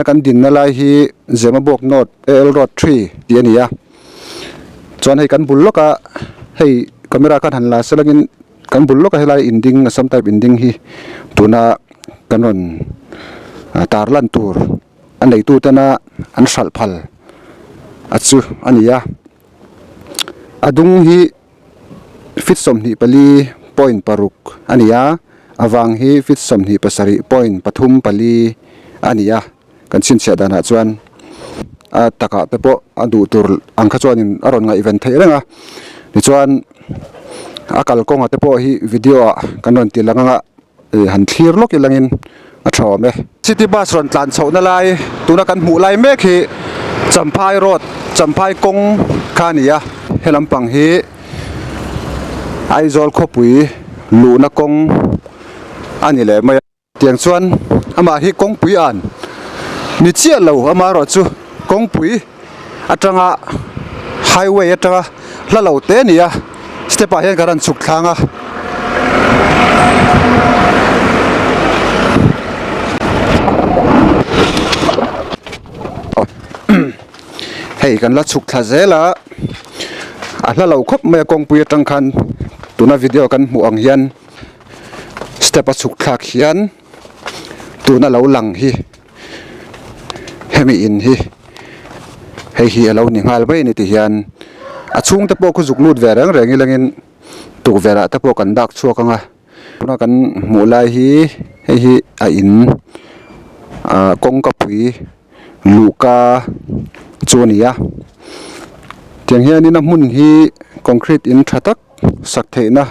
Kan dinna lai hi Zemabawk North AL Road three tih a ni a, chuan hei kan bul lawka hei camera khan han la selangin kan bul lawka helai in ding Assam type in ding hi tuna kan rawn tarlan tur a neitu tena an hralh phal a chu a ni a, a dung hi feet 24 point paruk a ni a, a vang hi feet 27 point pathum pali a ni a, kan chhinchhiah danah chuan a takah te pawh a duh tur ang kha chuanin a rawn ngaihven theih reng a, tichuan a kalkawnga te pawh hi video ah kan rawn ti lang ang a. Han thlir lawk ilangin a tha awm e. City bus rawn tlan chhohna lai tuna kan hmuh lai mek hi Champhai road Champhai kawng kha a ni a, he lampang hi Aizawl khawpui luhna kawng a ni leh mai a. Tiang chuan amah hi kawngpui an ni chiah lo amaherawh chu kawngpui atanga highway atanga hla lo te a ni a step ah hian kan rawn chhuk thlang a. Hei kan la chhuk thla zel a a hla lo khawp mai a kawngpui atang khan tuna video kan hmuh ang hian step a chhuk thlak hian tuna lo lang hi. Hemi in hi hei hi a lo ni nghal mai a ni ti hian a chhung te pawh khaw zuk lut ve reng reng ilangin tukverh ah te pawh kan dak chhuak ang a tuna kan hmuh lai hi hei hi a in ah kawngka pui luhka chu a ni a tiang hianin a hmun hi concrete in tha tak sak theihna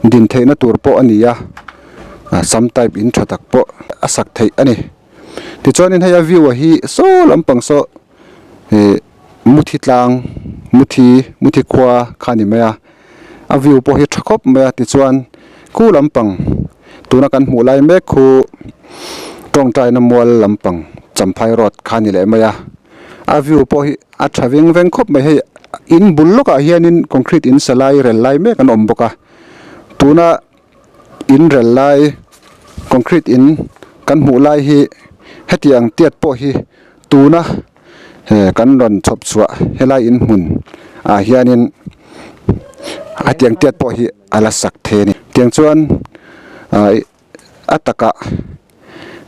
din theihna tur pawh a ni a sam type in tha tak pawh a sak theih a ni tichuanin hei a view a hi saw lampang saw ih muthi tlang muthi muthi khua kha a ni mai a a view pawh hi tha khawp mai a tichuan khu lampang tuna kan hmuh lai mek khu tawngtaina mual lampang champhai road kha a ni leh mai a. A view pawh hi a tha veng veng khawp mai hei in bul lawkah hianin concrete in sa lai rel lai mek an awm bawk a tuna in rel lai concrete in kan hmuh lai hi hetiang tiat pawh hi tuna he kan rawn chhawp chhuah helai in hmun ah hianin hetiang tiat pawh hi a la sak thei a ni tiang chuan ah a takah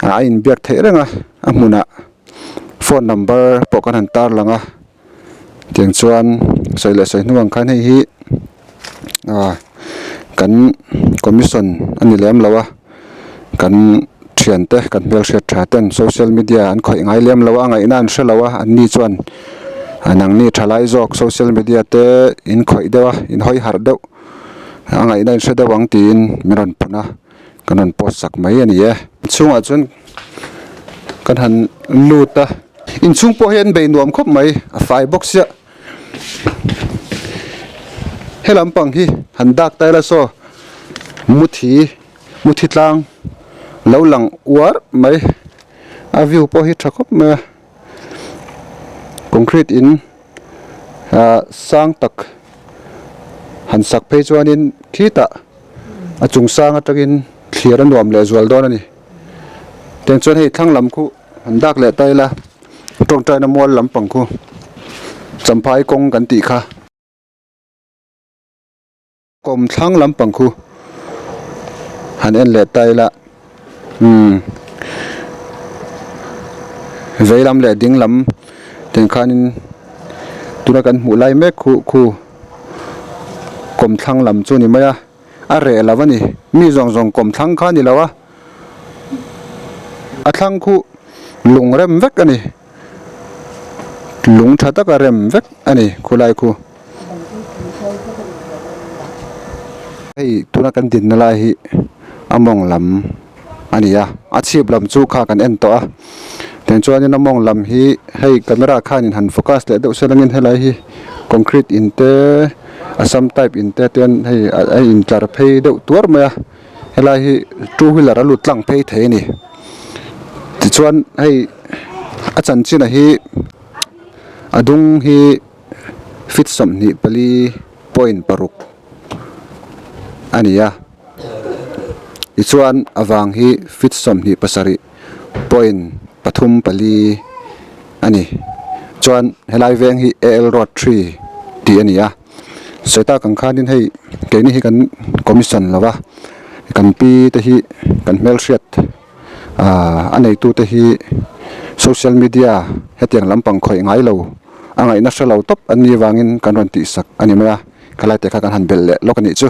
a inbiak theih reng a a hmunah phone number pawh kan han tar lang a tiang chuan sawi leh sawi hnu ang khan hei hi ah kan commission a ni lem lo a kan thiante kan hmelhriat tha ten social media an khawih ngai lem lo a ngaihna an hre lo a an ni chuan nangni thalai zawk social media te in khawih deuh a in hawi harh deuh a ngaihna in hre deuh ang tiin min rawn pun a. Kan rawn post sak mai a ni e. Inchhungah chuan kan han lut a. Inchhung pawh hi an bei nuam khawp mai a fai bawk sia. He lampang hi han dak ta ila saw muthi muthi tlang lo lang uar mai a view pawh hi tha khawp mai a. Concrete in ah sang tak han sak phei chuanin khitah a chung sang atangin thlir a nuam leh zual dawn a ni tiang chuan hei thlang lam khu han dak leh ta ila tawngtaina mual lampang khu champhai kawng kan tih kha. Kawm thlang lampang khu han en leh ta ila umm vei lam leh ding lam tiang khanin tuna kan hmuh lai mek khu khu kawm thlang lam chu a ni mai a a reh lo a ni mi zawng zawng kawm thlang kha a ni lo a a thlang khu lung rem vek a ni lung tha taka rem vek a ni khulai khu. Hei tuna kan dinna lai hi a mawng lam a ni a a chhip lam chu kha kan en tawh a tiang chuanin a mawng lam hi hei camera khanin han focus leh deuh se langin helai hi concrete in te assam type in te te hei a intlar phei deuh tuar mai a helai hi two wheeler a lut tlang phei thei a ni tichuan hei a chanchin a hi a dung hi. Feet 24 point paruk a ni a tichuan a vang hi feet 27 point. Pathum pali a ni. Chuan helai veng hi AL Road 3 tih a ni a. Sawi tak ang khanin hei keini hi kan commission lo va, kan pi te hi kan hmelhriat ah a neitu te hi social media hetiang lampang khawih ngai lo a ngaihna hre lo tawp an nih avangin kan rawn tihsak a ni mai a, khalai te kha kan han belh leh lawk a nih chu.